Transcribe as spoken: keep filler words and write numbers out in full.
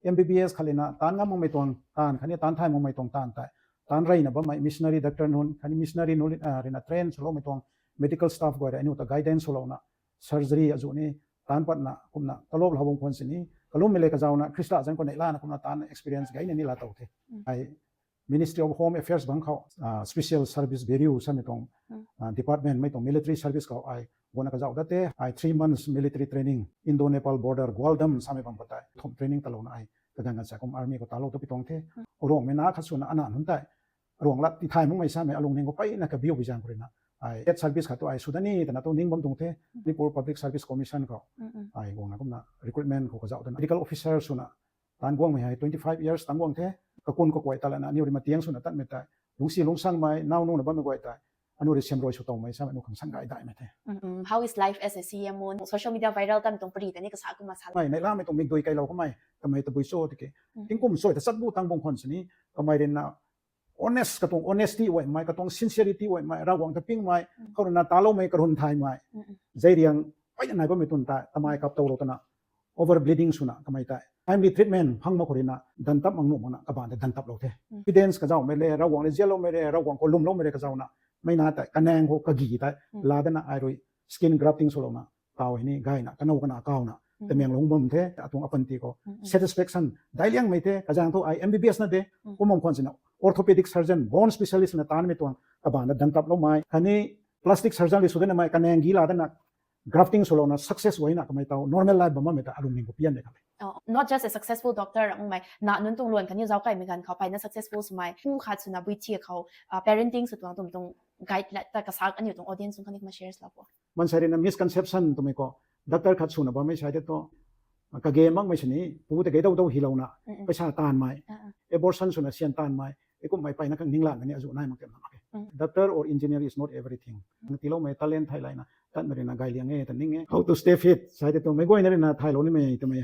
M B B S khat lina taanv ngam makmei tuang taanv khatni taanv thay makmei tuang taanv tei, taanv reyna bammei missionary doctor nunc khatni missionary nunc ruina train swloumei tuang medical staff guay rui aniu ta guidance swlouna, surgery azuh ni, taanv patna kumna talop lou bam khwan sini kalummei le kazauna Khrista zanc khou neihlana kumna taanv experience gayna ni laa tow the. Ai Ministry of Home Affairs bangc khou Special Service Bureau samei tuang department mei tuang military service khou ai guangna kazauh dat the. Ai three months military training, Indo-Nepal border Gwaldam samei bam khou tei thumh training talouna ai kaganv ganv sa kum army khou talou ta pi tuang the. Ruangmei na khat swna ana nunc tei ruang lat tithay makmei samei alungning khou peyna kabiu bi zaeng khou ruina, ai service khat tu ai sw dat ni twna tu ning bam tuang the. Manipur Public Service Commission khou ai guangna kumna recruitment khou kazauh dana medical officer swna taanv guangmei hei twenty five years taanv guang the. Kakun kakuay ta lana aniu rui matiang swna tatmei tei lungcsi lungsangmei nau nuna bammei guay tei aniu rui siamruai sw towmei samei aniu khang san gay daihmei the. How is life as a C M O? Social media viral tamei tuang pari tei ni kasa kumna sa. Mei neihlamei tuang mikdui keilou kamei kamei tabui cho tiki tingkum soi ta chat bu tang bung khwan sini kamei ruina honest katuang honesty uaimei, katuang sincerity uaimei, Ravguangc ta pingmei, khou ruina taloumei karun thaymei, zei riang peyna nai bammei tun tei tamei kap tow lou twna over bleeding swna kamei tei timely treatment phang mak khou ruina dantap mak nuh makna kabaanc tei dantap lou the. Evidence kazauhmei le, Ravguangc le zianloumei le, Ravguangc khou lwmloumei le kazauna mei na tei kanaeng khou kagi tei laa dana ai rui skin grafting swlouna taw hei ni gayna kanou kana kawna Tamenglong bam the. Atuang apanty khou satisfaction daic liangmei the. Kazaeng thu ai M B B S na de, kum bam khwan sina orthopedic surgeon, bone specialist na taanmei tuang kabaanc ta dantap loumei khatni plastic surgeon le sw danamei kanaeng gi laa dana grafting swlouna success uaina kamei taw normal life bam bammei ta alungning khou pian de kamei. Not just a successful doctor ramei na nunc tuang luan khatni zauckaimei ganv khou peyna successful swmei pu khat swna bui thi khou parenting sw tuang tum tuang guide la ta kasak aniu tuang audience tuang khatni kumna share lou po. Mansei ruina misconception twmei khou doctor khat swna bammei sai de tu kage makmei sini pu ta gei dou dou hilouna paisa taanmei, abortion swna syan taanmei, ikummei peyna kang ninglan kani azuh nai mak tem na mak e. Doctor or engineer is not everything. Nang tiiloumei talent thai layna tatmei ruina gay liang e ta ning e. How to stay fit sai de tu meic guayna ruina thaylou nimei twmei hei